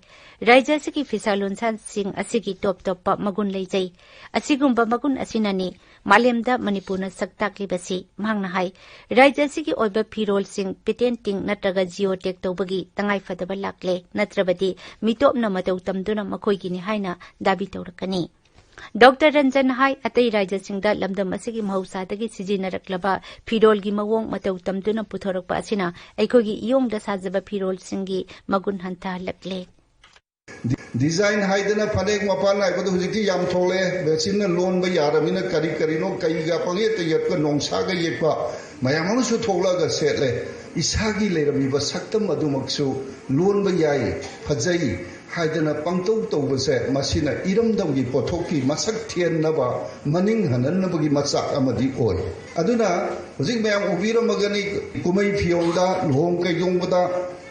ꯔꯥꯏꯖ꯭ꯌ ꯑꯁꯤꯒꯤ ꯐꯤꯁꯥ ꯂꯣꯟꯁꯥꯁꯤꯡ ꯑꯁꯤꯒꯤ ꯇꯣꯞ ꯇꯣꯞꯄ ꯃꯒꯨꯟ ꯂꯩꯖꯩ꯫ ꯑꯁꯤꯒꯨꯝꯕ ꯃꯒꯨꯟ ꯑꯁꯤꯅꯅꯤ ꯃꯥꯂꯦꯝꯗ ꯃꯅꯤꯄꯨꯔꯅ ꯁꯛ ꯇꯥꯛꯂꯤꯕꯁꯤ꯫ ꯃꯍꯥꯛꯅ ꯍꯥꯏ, ꯔꯥꯏꯖ꯭ꯌ ꯑꯁꯤꯒꯤ ꯑꯣꯏꯕ ꯐꯤꯔꯣꯜꯁꯤꯡ patenting ꯅꯠꯇ꯭ꯔꯒ geotag ꯇꯧꯕꯒꯤ ꯇꯉꯥꯏꯐꯗꯕ ꯂꯥꯛꯂꯦ, ꯅꯠꯇ꯭ꯔꯕꯗꯤ ꯃꯤꯇꯣꯞꯅ ꯃꯇꯧ ꯇꯝꯗꯨꯅ ꯃꯈꯣꯏꯒꯤꯅꯤ ꯍꯥꯏꯅ ꯗꯥꯕꯤ ꯇꯧꯔꯛꯀꯅꯤ꯫ ꯗꯣꯛꯇꯔ ꯔꯟꯖꯟꯅ ꯍꯥꯏ, ꯑꯇꯩ ꯔꯥꯏꯖ꯭ꯌꯁꯤꯡꯗ ꯂꯝꯗꯝ ꯑꯁꯤꯒꯤ ꯃꯍꯧꯁꯥꯗꯒꯤ ꯁꯤꯖꯤꯟꯅꯔꯛꯂꯕ ꯐꯤꯔꯣꯜꯒꯤ ꯃꯑꯣꯡ ꯃꯇꯧ ꯇꯝꯗꯨꯅ ꯄꯨꯊꯣꯔꯛꯄ ꯑꯁꯤꯅ ꯑꯩꯈꯣꯏꯒꯤ ꯏꯌꯣꯡꯗ ꯁꯥꯖꯕ ꯐꯤꯔꯣꯜꯁꯤꯡꯒꯤ ꯃꯒꯨꯟ ꯍꯟꯊꯍꯜꯂꯛꯂꯦ꯫ ꯗꯤ-, design ꯍꯥꯏꯗꯅ ꯐꯅꯦꯛ ꯃꯄꯥꯟ ꯅꯥꯏꯕꯗꯣ ꯍꯧꯖꯤꯛꯇꯤ ꯌꯥꯝ ꯊꯣꯛꯂꯛꯑꯦ꯫ ꯃꯦꯆꯤꯟꯅ ꯂꯣꯟꯕ ꯌꯥꯔꯕꯅꯤꯅ ꯀꯔꯤ ꯀꯔꯤꯅꯣ, ꯀꯩꯒ ꯄꯪꯌꯦꯠꯇ ꯌꯦꯠꯄ, ꯅꯣꯡꯁꯥꯒ ꯌꯦꯛꯄ ꯃꯌꯥꯝ ꯑꯃꯁꯨ ꯊꯣꯛꯂꯛꯑꯒ ꯁꯦꯠꯂꯦ꯫ ꯏꯁꯥꯒꯤ ꯂꯩꯔꯝꯃꯤꯕ ꯁꯛꯇꯝ ꯑꯗꯨꯃꯛꯁꯨ ꯂꯣꯟꯕ ꯌꯥꯏ, ꯐꯖꯩ ꯍꯥꯏꯗꯅ ꯄꯪꯇꯧ ꯇꯧꯕꯁꯦ, ꯃꯁꯤꯅ ꯏꯔꯝꯗꯝꯒꯤ ꯄꯣꯠꯊꯣꯛꯀꯤ ꯃꯁꯛ ꯊꯦꯟꯅꯕ, ꯃꯅꯤꯡ ꯍꯟꯍꯟꯅꯕꯒꯤ ꯃꯆꯥꯛ ꯑꯃꯗꯤ ꯑꯣꯏ꯫ ꯑꯗꯨꯅ ꯍꯧꯖꯤꯛ ꯃꯌꯥꯝ ꯎꯕꯤꯔꯝꯃꯒꯅꯤ, ꯀꯨꯝꯍꯩ ꯐꯤꯌꯣꯡꯗ, ꯂꯨꯍꯣꯡ ꯀꯩꯗꯣꯡꯕꯗ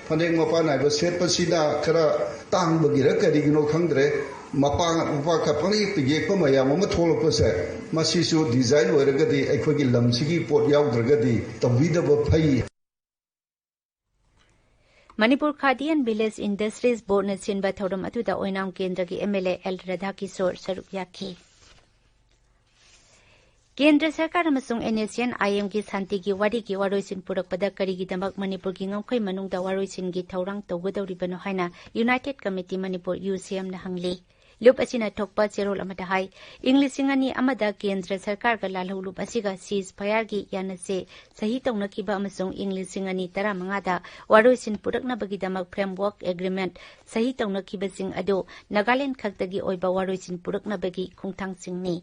ꯐꯅꯦꯛ ꯃꯄꯥꯟ ꯅꯥꯏꯕ ꯁꯦꯠꯄꯁꯤꯅ ꯈꯔ ꯇꯥꯡꯕꯒꯤꯔ ꯀꯔꯤꯒꯤꯅꯣ ꯈꯪꯗ꯭ꯔꯦ, ꯃꯄꯥ ꯃꯄꯥ ꯈꯔ ꯄꯪꯌꯦꯛꯇ ꯌꯦꯛꯄ ꯃꯌꯥꯝ ꯑꯃ ꯊꯣꯛꯂꯛꯄꯁꯦ, ꯃꯁꯤꯁꯨ design ꯑꯣꯏꯔꯒꯗꯤ ꯑꯩꯈꯣꯏꯒꯤ ꯂꯝꯁꯤꯒꯤ ꯄꯣꯠ ꯌꯥꯎꯗ꯭ꯔꯒꯗꯤ ꯇꯧꯕꯤꯗꯕ ꯐꯩ꯫ ꯃꯅꯤꯄꯨꯔ ꯈꯥꯗꯤ ꯑꯦꯟ ꯚꯤꯂꯦꯖ ꯏꯟꯗꯁꯇ꯭ꯔꯤꯁ ꯕꯣꯔꯗꯅ ꯁꯤꯟꯕ ꯊꯧꯔꯝ ꯑꯗꯨꯗ ꯑꯣꯏꯅꯥꯝ ꯀꯦꯟꯗ꯭ꯔꯒꯤ ꯑꯦꯝ ꯑꯦꯜ ꯑꯦ ꯑꯦꯜ ꯔꯥꯙꯥꯀꯤꯁꯣꯔ ꯁꯔꯨꯛ ꯌꯥꯈꯤ꯫ ꯀꯦꯟꯗ꯭ꯔ ꯁꯔꯀꯥꯔ ꯑꯃꯁꯨꯡ ꯑꯦꯟ ꯑꯦꯁ ꯁꯤ ꯑꯦꯟ ꯑꯥꯏ ꯑꯦꯝꯒꯤ ꯁꯥꯟꯇꯤꯒꯤ ꯋꯥꯔꯤꯒꯤ ꯋꯥꯔꯣꯏꯁꯤꯟ ꯄꯨꯔꯛꯄꯗ ꯀꯔꯤꯒꯤꯗꯃꯛ ꯃꯅꯤꯄꯨꯔꯒꯤ ꯉꯝꯈꯩ ꯃꯅꯨꯡꯗ ꯋꯥꯔꯣꯏꯁꯤꯟꯒꯤ ꯊꯧꯔꯥꯡ ꯇꯧꯒꯗꯧꯔꯤꯕꯅꯣ ꯍꯥꯏꯅ ꯌꯨꯅꯥꯏꯇꯦꯗ ꯀꯃꯤꯇꯤ ꯃꯅꯤꯄꯨꯔ, ꯌꯨ ꯁꯤ ꯑꯦꯝꯅ ꯍꯪꯂꯤ꯫ ꯂꯨꯞ ꯑꯁꯤꯅ ꯊꯣꯛꯄ ꯆꯦꯔꯣꯜ ꯑꯃꯗ ꯍꯥꯏ, ꯏꯪ ꯂꯤꯁꯤꯡ ꯑꯅꯤ ꯑꯃꯗ ꯀꯦꯟꯗ꯭ꯔ ꯁꯔꯀꯥꯔꯒ ꯂꯥꯜꯍꯧ ꯂꯨꯞ ꯑꯁꯤꯒ ceasefire ꯒꯤ ꯌꯥꯅꯁꯦ ꯁꯍꯤ ꯇꯧꯅꯈꯤꯕ ꯑꯃꯁꯨꯡ ꯏꯪ ꯂꯤꯁꯤꯡ ꯑꯅꯤ ꯇꯔꯥꯃꯉꯥꯗ ꯋꯥꯔꯣꯏꯁꯤꯟ ꯄꯨꯔꯛꯅꯕꯒꯤꯗꯃꯛ framework agreement ꯁꯍꯤ ꯇꯧꯅꯈꯤꯕꯁꯤꯡ ꯑꯗꯨ ꯅꯥꯒꯥꯂꯦꯟꯗ ꯈꯛꯇꯒꯤ ꯑꯣꯏꯕ ꯋꯥꯔꯣꯏꯁꯤꯟ ꯄꯨꯔꯛꯅꯕꯒꯤ ꯈꯣꯡꯊꯥꯡꯁꯤꯡꯅꯤ꯫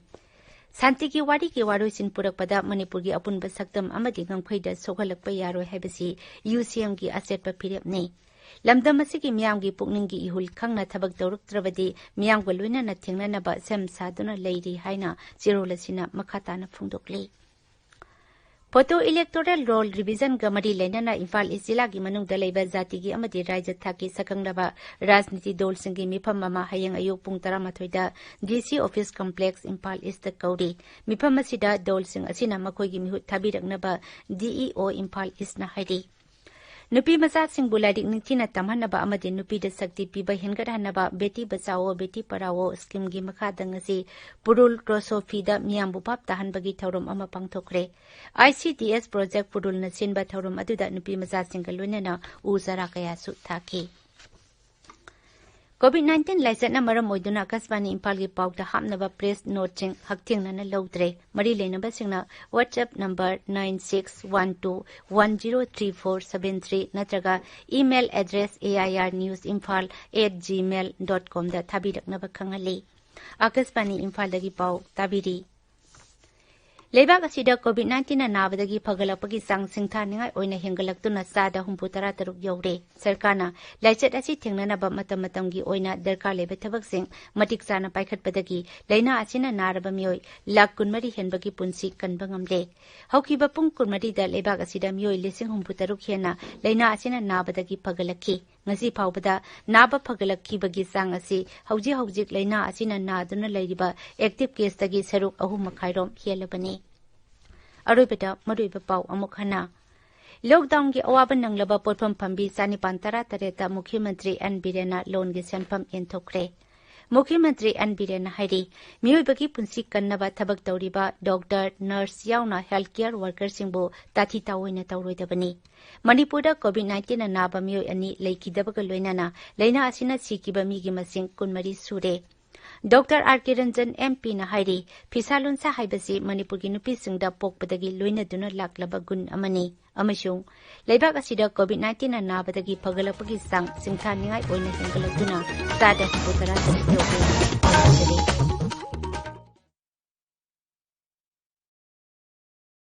ꯁꯥꯟꯇꯤꯒꯤ ꯋꯥꯔꯤꯒꯤ ꯋꯥꯔꯣꯏꯁꯤꯟ ꯄꯨꯔꯛꯄꯗ ꯃꯅꯤꯄꯨꯔꯒꯤ ꯑꯄꯨꯟꯕ ꯁꯛꯇꯝ ꯑꯃꯗꯤ ꯉꯝꯈꯩꯗ ꯁꯣꯛꯍꯜꯂꯛꯄ ꯌꯥꯔꯣꯏ ꯍꯥꯏꯕꯁꯤ ꯌꯨ ꯁꯤ ꯑꯦꯝꯒꯤ ꯑꯆꯦꯠꯄ ꯐꯤꯔꯦꯞꯅꯤ꯫ ꯂꯝꯗꯝ ꯑꯁꯤꯒꯤ ꯃꯤꯌꯥꯝꯒꯤ ꯄꯨꯛꯅꯤꯡꯒꯤ ꯏꯍꯨꯜ ꯈꯪꯅ ꯊꯕꯛ ꯇꯧꯔꯛꯇ꯭ꯔꯕꯗꯤ ꯃꯤꯌꯥꯝꯒ ꯂꯣꯏꯅꯅ ꯊꯦꯡꯅꯅꯕ ꯁꯦꯝ ꯁꯥꯗꯨꯅ ꯂꯩꯔꯤ ꯍꯥꯏꯅ ꯆꯦꯔꯣꯜ ꯑꯁꯤꯅ ꯃꯈꯥ ꯇꯥꯅ ꯐꯣꯡꯗꯣꯛꯂꯤ꯫ Photo electoral roll revision ꯒ ꯃꯔꯤ ꯂꯩꯅꯅ ꯏꯝꯐꯥꯜ ꯏꯁ ꯖꯤꯂꯥꯒꯤ ꯃꯅꯨꯡꯗ ꯂꯩꯕ ꯖꯥꯇꯤꯒꯤ ꯑꯃꯗꯤ ꯔꯥꯖ꯭ꯌ ꯊꯥꯛꯀꯤ ꯁꯛꯈꯪꯂꯕ ꯔꯥꯖꯅꯤꯇꯤ ꯗꯜꯁꯤꯡꯒꯤ ꯃꯤꯐꯝ ꯑꯃ ꯍꯌꯦꯡ ꯑꯌꯨꯛ ꯄꯨꯡ ꯇꯔꯥꯃꯥꯊꯣꯏꯗ ꯗꯤ ꯁꯤ office complex ꯏꯝꯐꯥꯜ ꯏꯁꯇ ꯀꯧꯔꯤ꯫ ꯃꯤꯐꯝ ꯑꯁꯤꯗ ꯗꯜꯁꯤꯡ ꯑꯁꯤꯅ ꯃꯈꯣꯏꯒꯤ ꯃꯤꯍꯨꯠ ꯊꯥꯕꯤꯔꯛꯅꯕ ꯗꯤ ꯏ ꯑꯣ ꯏꯝꯐꯥꯜ ꯏꯁꯅ ꯍꯥꯏꯔꯤ꯫ ꯅꯨꯄꯤ ꯃꯆꯥꯁꯤꯡꯕꯨ ꯂꯥꯏꯔꯤꯛ ꯅꯤꯡꯊꯤꯅ ꯇꯝꯍꯟꯅꯕ ꯑꯃꯗꯤ ꯅꯨꯄꯤꯗ ꯁꯛꯇꯤ ꯄꯤꯕ ꯍꯦꯟꯒꯠꯍꯟꯅꯕ ꯕꯦꯇꯤ ꯕꯆꯥꯑꯣ, ꯕꯦꯇꯤ ꯄꯔꯥꯑꯣ ꯁ꯭ꯀꯤꯝꯒꯤ ꯃꯈꯥꯗ ꯉꯁꯤ ꯄꯨꯔꯨꯜ ꯀ꯭ꯔꯣꯁꯣꯐꯤꯗ ꯃꯤꯌꯥꯝꯕꯨ ꯚꯥꯞ ꯇꯥꯍꯟꯕꯒꯤ ꯊꯧꯔꯝ ꯑꯃ ꯄꯥꯡꯊꯣꯛꯈ꯭ꯔꯦ꯫ I C D S project ꯄꯨꯔꯨꯜꯅ ꯁꯤꯟꯕ ꯊꯧꯔꯝ ꯑꯗꯨꯗ ꯅꯨꯄꯤ ꯃꯆꯥꯁꯤꯡꯒ ꯂꯣꯏꯅꯅ ꯎ ꯆꯥꯔꯥ ꯀꯌꯥꯁꯨ ꯊꯥꯈꯤ꯫ ꯀꯣꯚꯤꯗ ꯅꯥꯏꯟꯇꯤꯟ ꯂꯥꯏꯆꯠꯅ ꯃꯔꯝ ꯑꯣꯏꯗꯨꯅ ꯑꯀꯥꯁꯕꯥꯅꯤ ꯏꯝꯐꯥꯜꯒꯤ ꯄꯥꯎꯗ ꯍꯥꯞꯅꯕ ꯄ꯭ꯔꯦꯁ ꯅꯣꯠꯁꯤꯡ ꯍꯛꯊꯦꯡꯅꯅ ꯂꯧꯗ꯭ꯔꯦ꯫ ꯃꯔꯤ ꯂꯩꯅꯕꯁꯤꯡꯅ WhatsApp number nine six one two one zero three four seven three ꯅꯠꯇ꯭ꯔꯒ email address A I R news imphal at gmail dot com ꯗ ꯊꯥꯕꯤꯔꯛꯅꯕ ꯈꯪꯍꯜꯂꯤ꯫ ꯑꯀꯥꯁꯕꯥꯅꯤ ꯏꯝꯐꯥꯜꯗꯒꯤ ꯄꯥꯎ ꯇꯥꯕꯤꯔꯤ꯫ ꯂꯩꯕꯥꯛ ꯑꯁꯤꯗ ꯀꯣꯚꯤꯗ ꯅꯥꯏꯟꯇꯤꯟꯅ ꯅꯥꯕꯗꯒꯤ ꯐꯒꯠꯂꯛꯄꯒꯤ ꯆꯥꯡ ꯁꯤꯡꯊꯥꯅꯤꯡꯉꯥꯏ ꯑꯣꯏꯅ ꯍꯦꯟꯒꯠꯂꯛꯇꯨꯅ ꯆꯥꯗ ꯍꯨꯝꯐꯨ ꯇꯔꯥ ꯇꯔꯨꯛ ꯌꯧꯔꯦ꯫ ꯁꯔꯀꯥꯔꯅ ꯂꯥꯏꯆꯠ ꯑꯁꯤ ꯊꯦꯡꯅꯅꯕ ꯃꯇꯝ ꯃꯇꯝꯒꯤ ꯑꯣꯏꯅ ꯗꯔꯀꯥꯔ ꯂꯩꯕ ꯊꯕꯛꯁꯤꯡ ꯃꯇꯤꯛ ꯆꯥꯅ ꯄꯥꯏꯈꯠꯄꯗꯒꯤ ꯂꯥꯏꯅꯥ ꯑꯁꯤꯅ ꯅꯥꯔꯕ ꯃꯤꯑꯣꯏ ꯂꯥꯈ ꯀꯨꯟꯃꯔꯤ ꯍꯦꯟꯕꯒꯤ ꯄꯨꯟꯁꯤ ꯀꯟꯕ ꯉꯝꯂꯦ꯫ ꯍꯧꯈꯤꯕ ꯄꯨꯡ ꯀꯨꯟꯃꯔꯤꯗ ꯂꯩꯕꯥꯛ ꯑꯁꯤꯗ ꯃꯤꯑꯣꯏ ꯂꯤꯁꯤꯡ ꯍꯨꯝꯐꯨ ꯇꯔꯨꯛ ꯍꯦꯟꯅ ꯂꯥꯏꯅꯥ ꯑꯁꯤꯅ ꯅꯥꯕꯗꯒꯤ ꯐꯒꯠꯂꯛꯈꯤ꯫ ꯉꯁꯤ ꯐꯥꯎꯕꯗ ꯅꯥꯕ ꯐꯒꯠꯂꯛꯈꯤꯕꯒꯤ ꯆꯥꯡ ꯑꯁꯤ ꯍꯧꯖꯤꯛ ꯍꯧꯖꯤꯛ ꯂꯥꯏꯅꯥ ꯑꯁꯤꯅ ꯅꯥꯗꯨꯅ ꯂꯩꯔꯤꯕ active caseꯇꯒꯤ ꯁꯔꯨꯛ ꯑꯍꯨꯝ ꯃꯈꯥꯏꯔꯣꯝ ꯍꯦꯜꯂꯕꯅꯤ꯫ ꯑꯔꯣꯏꯕꯗ ꯃꯔꯨꯑꯣꯏꯕ ꯄꯥꯎ ꯑꯃꯨꯛ ꯍꯟꯅ꯫ Lockdownꯒꯤ ꯑꯋꯥꯕ ꯅꯪꯂꯕ ꯄꯣꯠꯐꯝ ꯐꯝꯕꯤ ꯆꯥꯅꯤꯄꯥꯟ ꯇꯔꯥ ꯇꯔꯦꯠꯇ ꯃꯨꯈ꯭ꯌ ꯃꯟꯇ꯭ꯔꯤ ꯑꯦꯟ ꯕꯤꯔꯦꯟꯅ ꯂꯣꯟꯒꯤ ꯁꯦꯟꯐꯝ ꯌꯦꯟꯊꯣꯛꯈ꯭ꯔꯦ꯫ ꯃꯨꯈ꯭ꯌ ꯃꯟꯇ꯭ꯔꯤ ꯑꯦꯟ ꯕꯤꯔꯦꯟꯅ ꯍꯥꯏꯔꯤ, ꯃꯤꯑꯣꯏꯕꯒꯤ ꯄꯨꯟꯁꯤ ꯀꯟꯅꯕ ꯊꯕꯛ ꯇꯧꯔꯤꯕ ꯗꯣꯛꯇꯔ, ꯅꯔꯁ ꯌꯥꯎꯅ health care workerꯁꯤꯡꯕꯨ ꯇꯥꯊꯤ ꯇꯥꯑꯣꯏꯅ ꯇꯧꯔꯣꯏꯗꯕꯅꯤ꯫ ꯃꯅꯤꯄꯨꯔꯗ ꯀꯣꯚꯤꯗ ꯅꯥꯏꯟꯇꯤꯟꯅ ꯅꯥꯕ ꯃꯤꯑꯣꯏ ꯑꯅꯤ ꯂꯩꯈꯤꯗꯕꯒ ꯂꯣꯏꯅꯅ ꯂꯥꯏꯅꯥ ꯑꯁꯤꯅ ꯁꯤꯈꯤꯕ ꯃꯤꯒꯤ ꯃꯁꯤꯡ ꯀꯨꯟꯃꯔꯤ ꯁꯨꯔꯦ꯫ ꯗꯣꯛꯇꯔ ꯑꯥꯔ ꯀꯦ ꯔꯟꯖꯟ ꯑꯦꯝ ꯄꯤꯅ ꯍꯥꯏꯔꯤ, ꯐꯤꯁꯥ ꯂꯣꯟꯁꯥ ꯍꯥꯏꯕꯁꯤ ꯃꯅꯤꯄꯨꯔꯒꯤ ꯅꯨꯄꯤꯁꯤꯡꯗ ꯄꯣꯛꯄꯗꯒꯤ ꯂꯣꯏꯅꯗꯨꯅ ꯂꯥꯛꯂꯕ ꯒꯨꯟ ꯑꯃꯅꯤ ꯑꯃꯁꯨꯡ ꯂꯩꯕꯥꯛ ꯑꯁꯤꯗ COVID nineteen ꯅ ꯅꯥꯕꯗꯒꯤ ꯐꯒꯠꯂꯛꯄꯒꯤ ꯆꯥꯡ ꯁꯤꯡꯊꯥꯅꯤꯡꯉꯥꯏ ꯑꯣꯏꯅ ꯍꯦꯟꯒꯠꯂꯛꯇꯨꯅ ꯆꯥꯗ ꯍꯨꯝꯐꯨꯇꯔꯥ ꯇꯔꯨꯛ ꯌꯧꯔꯦ꯫